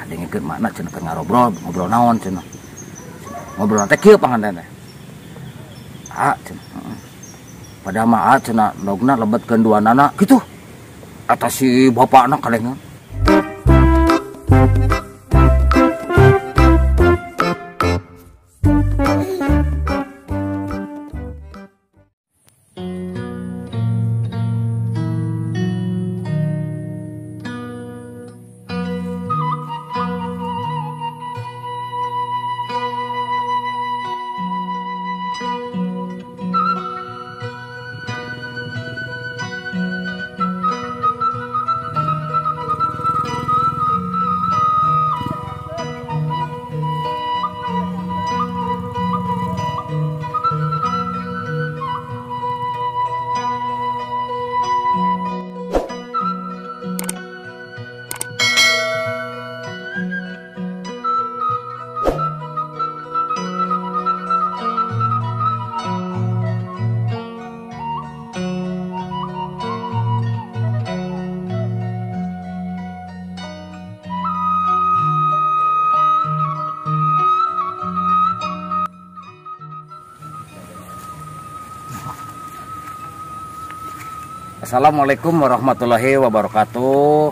Dengekeun makna cenah keur ngarobrol, ngobrol naon cenah. Ngobrol teh kieu panganten teh. Ah cenah. Heeh. Padahal mah ah cenah endogna lebetkeun duanana kitu. Atas si bapakna kalengan. Assalamualaikum warahmatullahi wabarakatuh.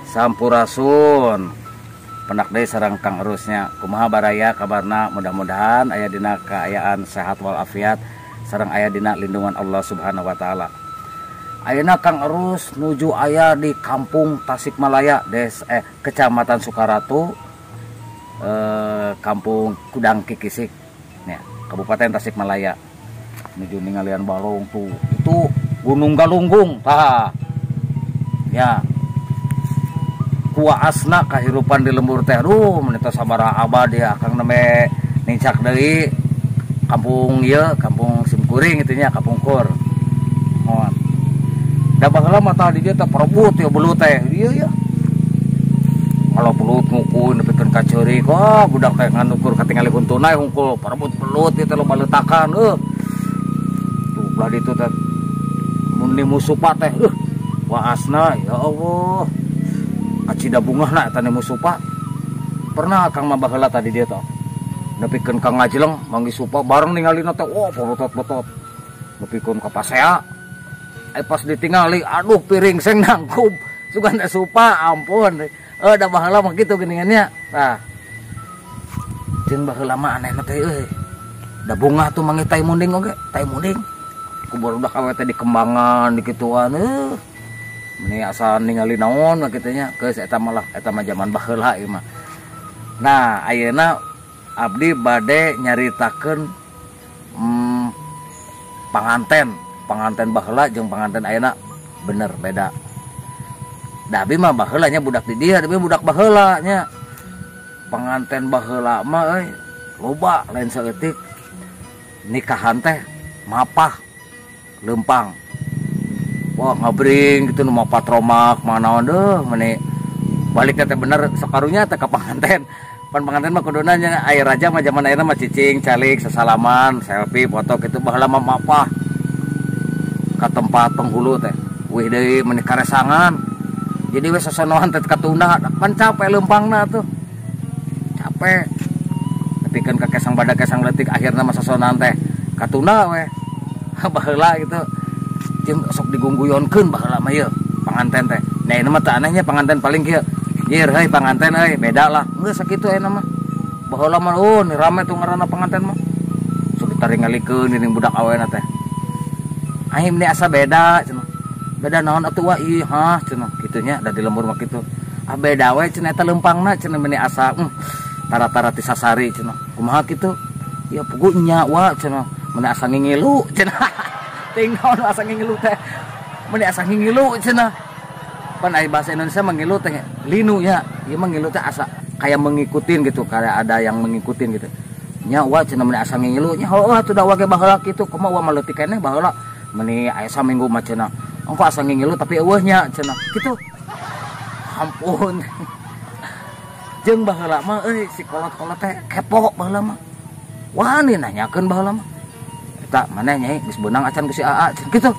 Sampurasun. Pendak deui sareng Kang Erusnya. Kumaha baraya kabarna, mudah-mudahan aya dina kaayaan sehat walafiat sareng aya dina lindungan Allah Subhanahu wa taala. Ayeuna Kang Erus nuju aya di Kampung Tasikmalaya, Kecamatan Sukaratu, Kampung Kudang Kikisik, ya, Kabupaten Tasikmalaya. Nuju ningalian balong tuh. Itu Gunung Galunggung, tah. Ya. Kuaasna kahirupan di lembur teh. Aduh, meuni teh sabaraha abad ya akang nembe nincak deui kampung ieu, kampung simkuring itu nya, kapungkur. Mohon. Da baheula mah tah di dieu teh perebut ya belut teh. Ieu ya. Kalau belut ngukuin nepikeun ka ceurik, wah budak teh ngan ukur katingali huntuna hungkul perebut belut ieu teh loba leutakan eueuh. Tuh belah ditu teh mun musupa teh waasna ya Allah kacida bungahna eta musupa. Pernah akang mah baheula tadi dia teh nepikeun ka ngajleng manggih supa bareng ningalina teh wah betot-betot nepikeun ka pasea pas ditingali aduh piring seng nangkub sugan teh supa ampun da baheula mah kitu geuningan nya. Tah jeung baheula mah anehna teh euy da bungah tuh manggih tai munding oge tai munding ku barudak awe teh dikembangan dikituan meni asa ningali naon mah kitu nya geus eta mah lah eta mah jaman baheula ieu mah. Nah ayeuna abdi bade nyaritakeun panganten baheula jeung panganten ayeuna bener beda. Da abi mah baheula nya budak di dieu, abi budak baheula nya. Panganten baheula mah euy loba lain saeutik nikahan teh mapah lempang wah ngabring gitu nu mapa tromak manaon deuh meni baliknya teh bener sakarunya teh ka panganten. Pan panganten mah kuduna nya aya raja mah jaman ayeuna mah cicing calik sasalaman selfie foto kitu baheula mah mapah ka tempat penghulu teh wih deui meni karesangan jadi we sosonoan teh katunda pan capek lempangna tuh capek nepikeun ka kesang badak kesang leutik akhirna mah sosonoan teh katunda we baheula gitu jeung sok digungguyonkeuun baheula mah ieu panganten teh. Nah ieu mah teu anehnya panganten paling kieu. Jir heuy panganten euy beda lah. Geus sakitu ayeuna mah. Baheula mah oh ni rame tuh ngaranna panganten mah. Sok ditaringalikeun dening budak awena teh. Aing ni asa beda cenah. Beda naon atuh wa ieu hah cenah kitu nya da di lembur mah kitu. Ah beda we cenah eta leumpangna cenah meni asa tara-tara ti sasari cenah. Kumaha kitu? Ya puguh nya wa cenah. Meni asa ngingilu cenah. Ting naon asa ngingilu teh. Meni asa ngingilu cenah. Pan aya bahasa Indonesia mengilu teh linu nya. Ieu mah ngilu teh asa kayak mengikutin gitu, kayak ada yang mengikutin gitu. Nya wa cenah meni asa ngingilu nya heueuh atuh da wa ge baheula kitu kumaha wa mah leutik keneh baheula meni aya saminggu mah cenah. Ongko asa ngingilu tapi eueuh nya cenah. Kitu. Ampun. Jeung baheula mah euy si kolot-kolot teh kepo baheula mah. Wani nanyakeun baheula mah. Eta maneh nyai geus beunang acan ku si AA kitu.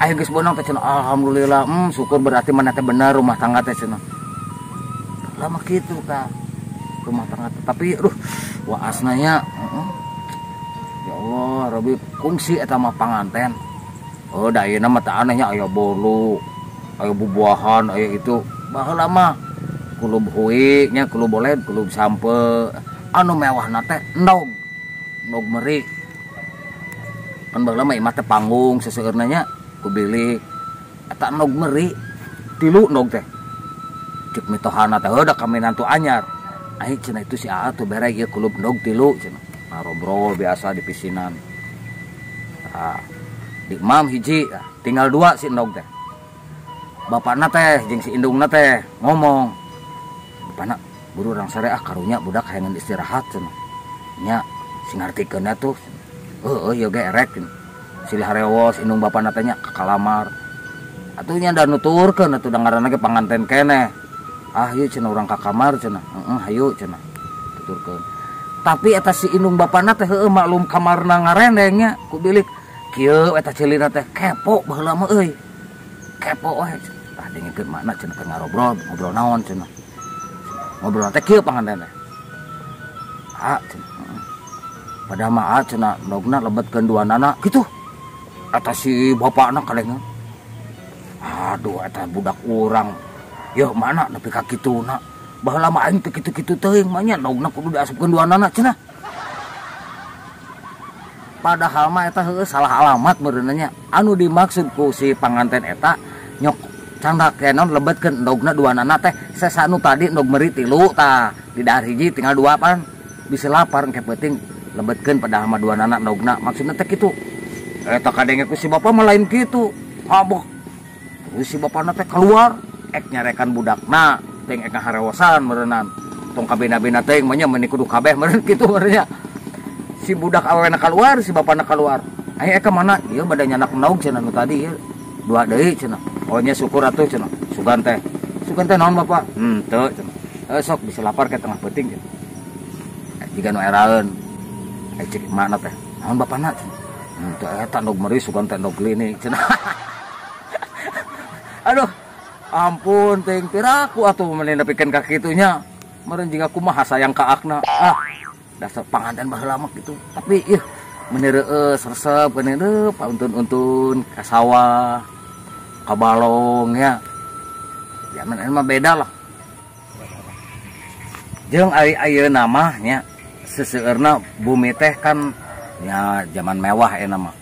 Aya geus beunang teh cenah alhamdulillah, syukur berarti maneh teh bener rumah tangga teh cenah. Lama kitu tah rumah tangga tapi aduh waasna nya ya Allah Rabbi kungsi eta mah panganten. Oh da ayeuna mah teh anehnya aya bolu, aya bubuahan, aya itu. Baheula mah kulub hui nya, kulub boled, kulub sampe. Anu mewahna teh endog. Endog meri. Kan baheula mah imah teh panggung seseueurna nya ku bilik. Eta endog meri tilu endog teh. Cek mitohana teh heuh da kaminantu anyar. Ai cenah itu si Aa tuh bere ieu kulub endog tilu cenah. Ngarobrol biasa di pisinan. Tah di imam hiji, tinggal dua si endog teh. Bapakna teh jeung si indungna teh ngomong. Bapakna buru urang sare ah karunya budak hayang istirahat cenah. Nya sing ngartikeun atuh. Heueuh ieu ge erek cenah. Silih harewos indung bapakna teh nya ka kalamar. Atuh nya da nuturkeun atuh da ngaranna ge panganten keneh. Ah ieu cenah urang ka kamar cenah. Heeh hayu cenah. Tuturkeun. Tapi eta si indung bapakna teh heueuh maklum kamarna ngarendeng nya ku bilik. Kieu eta ceulina teh kepo baheula mah euy. Kepo we. Tah dengekeun makna cenah teh ngarobrol, ngobrol naon cenah. Ngobrol teh kieu panganten teh. Ah cenah. Padahal mah ah cenah endogna lebetkeun duanana kitu. Eta si bapakna kadengeun. Aduh eta budak urang. Yeuh mana nepi ka kituna. Baheula mah aing teh kitu-kitu teuing mah nya endogna kudu diasupkeun duanana cenah. Padahal mah eta heueuh salah alamat meureunna nya. Anu dimaksud ku si panganten eta nyok candak kenon lebetkeun endogna duanana teh sesa nu tadi endog meri tilu tah di dahar hiji tinggal dua pan bisa lapar engke peuting lebetkeun padahal mah duanana endogna maksudna teh kitu. Eta kadenge ku si bapa mah lain kitu. Habok. Terus si bapana teh keluar ek nyarekan budakna teh ek ngaharewosan meureunnan. Tong kabina-bina teuing mah nya meuni kudu kabeh meureun kitu meureun nya. Si budak awena keluar, si bapana keluar. Aya ka mana? Ieu bade nyanak endog cenah nu tadi ieu. Dua deui cenah. Oh nya syukur atuh cenah. Sugan teh. Sugan teh naon bapak? Henteu cenah. Sok bisa lapar ke tengah peuting cenah. Jiga nu eraeun. Cek mana teh? Naon bapana cenah? Henteu eta endog meri sugan teh endog lini cenah. Aduh, ampun teuing piraku atuh meni nepikeun ka kitu nya. Meureun jiga kumaha sayang ka akna. Ah, dasar panganten baheula mah gitu. Tapi ih meni reueus resep meni reup untun-untun ka sawah, ka balong ya. Zaman mah beda lah. Jeung ari ayeuna mah nya seseueurna bumi teh kan ya zaman mewah ayeuna mah.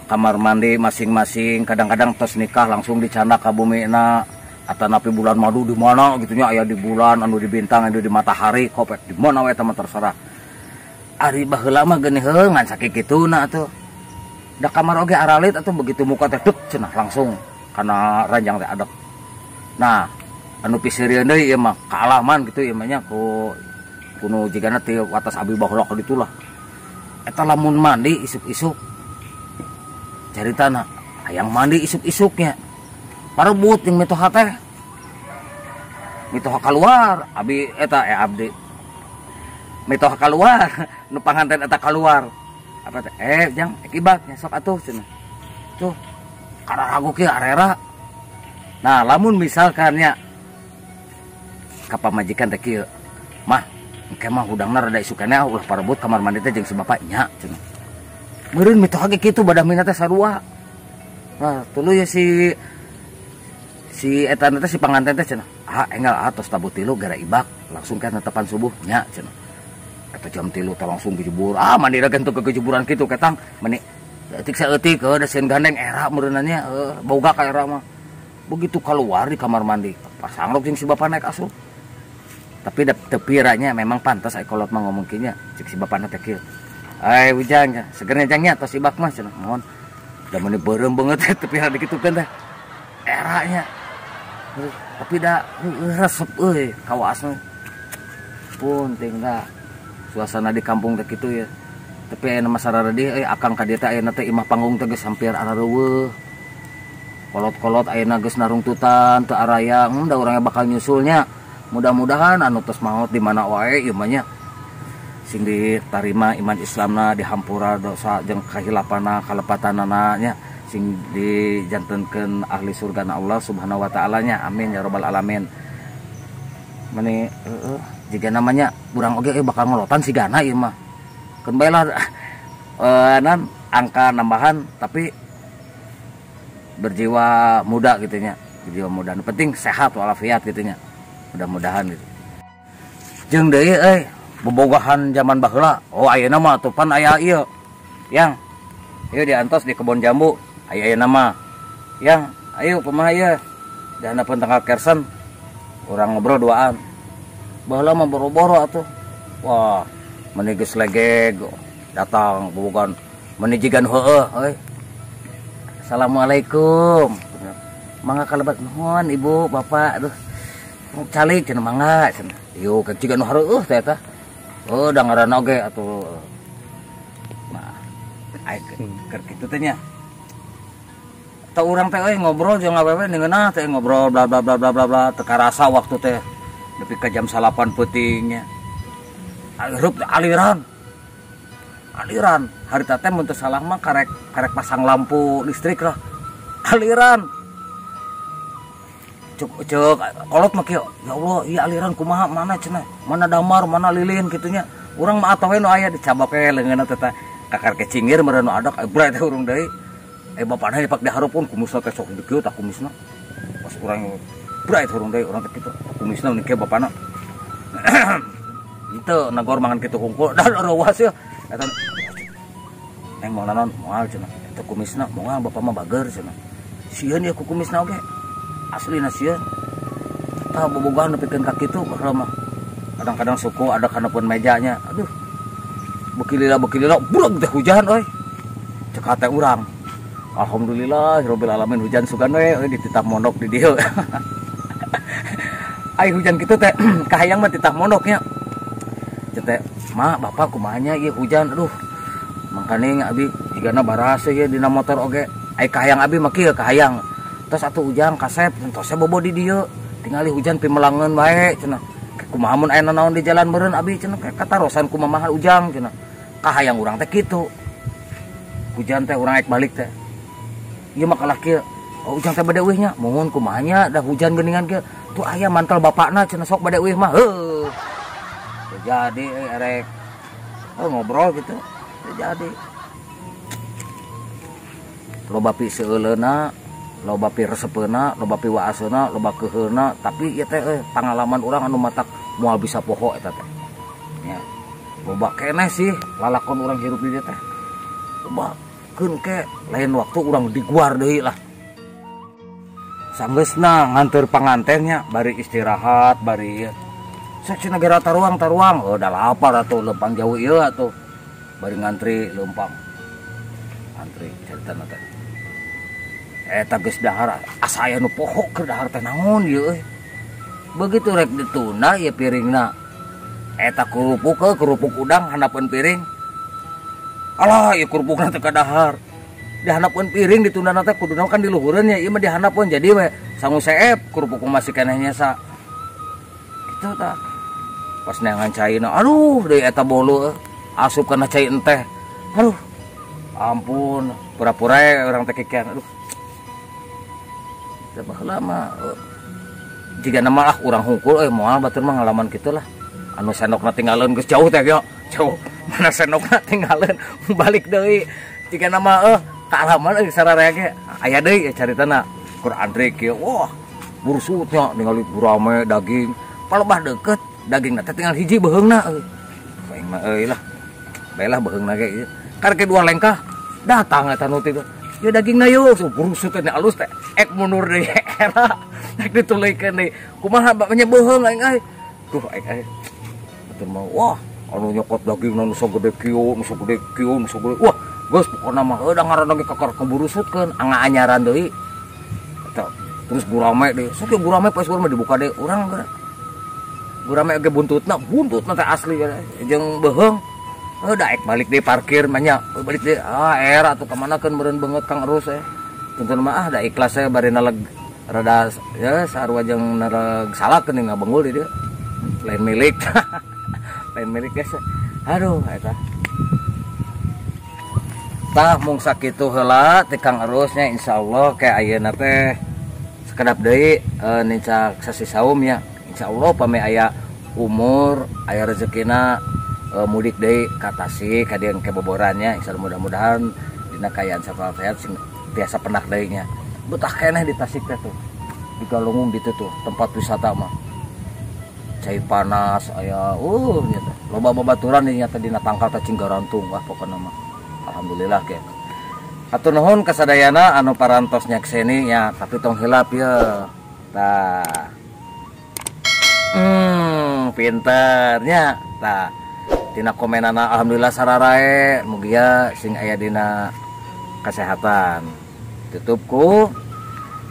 Kamar mandi masing-masing, kadang-kadang tos nikah langsung dicandak ka bumina atanapi bulan madu di mana gitu nya aya di bulan, anu di bintang, anu di matahari, kopet di mana we eta mah terserah. Ari baheula mah geuning heuh ngan sakituna atuh. Da kamar oge aralit atuh begitu muka teh dek cenah langsung kana ranjang teh adek. Nah, anu piseurieun deui ieu mah kaalaman kitu ieu mah nya ku kuno jigana ti watas abi baheula ka ditu lah. Eta lamun mandi isuk-isuk caritana hayang mandi isuk-isuknya. Parebut jeung mitoha teh. Mitoha kaluar abi eta abdi. Mitoha kaluar nu panganten eta kaluar. Apa teh jang akibat nya sok atuh cenah. Tuh kararagu kieu arera. Nah, lamun misalkan nya ka pamajikan teh kieu, mah engke mah hudangna rada isuk keneh ulah parebut kamar mandi teh jeung si bapak nya cenah. Meureun mitoha ge kitu badah mina teh sarua. Nah, tuluy si eta teh si panganten teh cenah. Ah, enggal ah tos tabuh tilu gara ibak langsung kan netepan subuh nya cenah. Eta jam 3 teh langsung kejebur. Ah, mandi da gentuk kejeburan kitu ketang meni eutik saeutik heuh da sieun gandeng era meureunna nya boga ka era mah. Begitu keluar di kamar mandi, pasangrok jeung si bapak naik asup. Tapi teu piranya memang pantas ai kolot mah ngomong kieu nya cek si bapana teh kieu. Ai ujang segernya jang nya tos ibak mah cenah mohon. Da meuni beureum beungeut teh teu pira dikitukeun teh. Era nya. Tapi da resep euy kawaasna. Punting da suasana di kampung teh kitu ya. Tapi aya mah sararedi euy akang ka dieu teh ayeuna teh imah panggung teh geus hampir arareuweuh. Kolot-kolot ayeuna geus narungtutan teu araya, da urangnya bakal nyusulnya. Mudah-mudahan anu tos maot di mana wae ieu mah nya. Sing ditarima iman Islamna, dihampura dosa jeung kahilapanna, kalepatanana nya, sing dijantenkeun ahli surgana Allah Subhanahu wa taala nya. Amin ya rabbal alamin. Meni heeh jiga namanya urang oge bakal ngolotan sigana ieu mah. Keun bae lah nan angka nambahan tapi berjiwa muda gitu nya. Berjiwa muda. Nu penting sehat walafiat gitu nya. Mudah-mudahan gitu. Jeung deui euy bobogohan zaman baheula. Oh ayeuna mah atuh pan aya ieu. Yang ieu diantos di kebon jambu aya ayeuna mah. Yang ayo kumaha ieu? Di handapeun tanggal kersen urang ngobrol duaan. Baheula mah boro-boro atuh. Wah, meni geus legeg datang bobogohan meni jigan heueuh euy. Assalamualaikum. Mangga kalebet nuhun ibu, bapak aduh. Calik cenah mangga cenah. Ieu ke jigan nu hareueuh teh eta. Oh, da ngaranna oge atuh. Nah, ai keur kitu teh nya. Tah urang teh euy ngobrol jeung awewe ngeunah teh ngobrol bla bla bla bla bla bla teu karasa waktu teh nepi ka jam 8 peuting nya. Hirup aliran. Aliran harita teh mun teu salah mah karek pasang lampu listrik lah. Aliran. Cek cek kolot mah kieu. Ya Allah, ieu aliran kumaha mana cenah? Mana damar, mana lilin kitu nya. Urang mah atoh we nu aya dicabok we leungeunna teh tah. Kakar ke cingir meureun nu adak bray teh urung deui. Bapana dipak dihareupeun kumisna teh sok kieu tah kumisna. Pas urang bray teh urung deui urang teh kitu. Kumisna nu kieu bapana. Henteu nagor mangan kitu hungkul da reuas yeuh. Eta neng moal naon moal cenah. Eta kumisna moal bapa mah bager cenah. Sieun ieu ku kumisna oge. Aslina sieun. Tah bobogohan nepikeun ka kitu baheula mah. Kadang-kadang suku ada kanapeun mejanya. Aduh. Beuki lila breg teh hujan euy. Cek hate urang. Alhamdulillah rabbil alamin hujan sugan we euy dititah mondok di dieu. Ai hujan kitu teh kahayang mah titah mondoknya. Cek teh, "Ma, bapak kumaha nya ieu hujan aduh." Mangkaning abi jigana baras ieu dina motor oge. Ai kahayang abi mah kieu kahayang. Tos atuh ujang kasep tos bobo di dieu. Tingali hujan pimelangeun wae cenah. Kumaha mun aya nanaon di jalan meureun abi cenah katarosan ku mamahan ujang cenah. Kahayang urang teh kitu. Hujan teh urang ek balik teh. Ieu mah kalah kieu. Oh ujang teh bade eueuh nya. Mohon kumaha nya da hujan geuningan kieu. Tuh aya mantel bapakna cenah sok bade eueuh mah. Heuh. Jadi erek ngobrol gitu. Jadi loba pi seuleuna, loba pi resepeuna, loba pi waaseuna, loba keuheuna, tapi ieu teh pangalaman urang anu matak moal bisa poho eta teh. Nya. Loba keneh sih lalakon urang hirup di dieu teh. Loba keun ke lain waktu urang diguar deui lah. Sanggeusna nganteur pangantennya bari istirahat, bari ieu. Sok cenah gera taruang-taruang, oh da lapar atuh lempang jauh ieu atuh. Bari ngantri lempang. Antri caritana teh. Eta geus dahar asa aya nu poho keur dahar teh naon ieu euy. Begitu rek ditunda ieu piringna. Eta kerupuk kerupuk udang handapeun piring. Alah ieu kerupukna teh kadahar. Dihandapeun piring ditundana teh kuduna kan di luhureun nya ieu mah dihandapeun jadi we sangu seep kerupuk masih keneh nya sa. Kitu tah. Pas neangan caina aduh deui eta bolu asup kana cai enteh. Aduh. Ampun, pura-pura urang teh kikian aduh. Teh baheula mah jiga nama ah urang hungkul euy moal batur mah ngalaman kitu lah. Anu sendokna tinggalin geus jauh teh yo. Jauh. Mana sendokna tinggalin balik deui. Jiga nama kaalaman euy sararea ge aya deui caritana. Keur antri kieu wah bursutnya ningali gurame daging. Palebah deukeut dagingna teh tinggal hiji beuheungna euy. Aing mah euy lah. Bae lah beuheungna ge ieu. Karek dua lengkah datang eta nu titu. Ya dagingna yeuh burusut teh alus teh. Ek mundur deui era. Ek dituluykeun deui. Kumaha bapaknya beuheung aing euy. Duh aing euy. Batur mah wah anu nyokot dagingna nu sagede kieu, nu sagede kieu, nu sagede. Wah, geus pokona mah heuh da ngaranna ge kakar keburusutkeun, anga-anyaran deui. Eta terus gurame deui. Sok gurame pas gurame dibuka deui urang geura. Gurame ge buntutna, buntutna teh asli jeung beuheung. Heuh da ek balik deui parkir mah nya. Balik deui ah era atuh ka mana keun meureun beungeut Kang Erus eh. Tuntun mah ah da ikhlas saya bari naleg rada ya sarua jeung naleg salak geuning ngabenggul di dieu. Lain milik. Lain milik guys. Aduh eta. Tah mung sakitu heula ti Kang Erus nya insyaallah ke ayeuna teh sakedap deui nincak sasi saum nya. Insyaallah pami aya umur aya rezekina, mudik deui ka Tasik ka dieu ke boborannya. Insyaallah mudah-mudahan dina kaayaan sehat sing tiasa pendak deui nya. Betah keneh di Tasik teh tuh, di Galunggung gitu tuh tempat wisata mah, cai panas aya, gitu. Loba babaturan di nyata dina tangkal teh cing garantung. Wah, pokokna mah alhamdulillah ge. Hatur nuhun kasadayana anu parantos nyakseni ya, tapi tong hilap ya. Tah. Pinternya. Tah. Tina komenana alhamdulillah sararae, mugia sing aya dina kesehatan. Tutupku.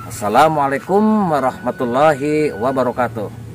Assalamualaikum warahmatullahi wabarakatuh.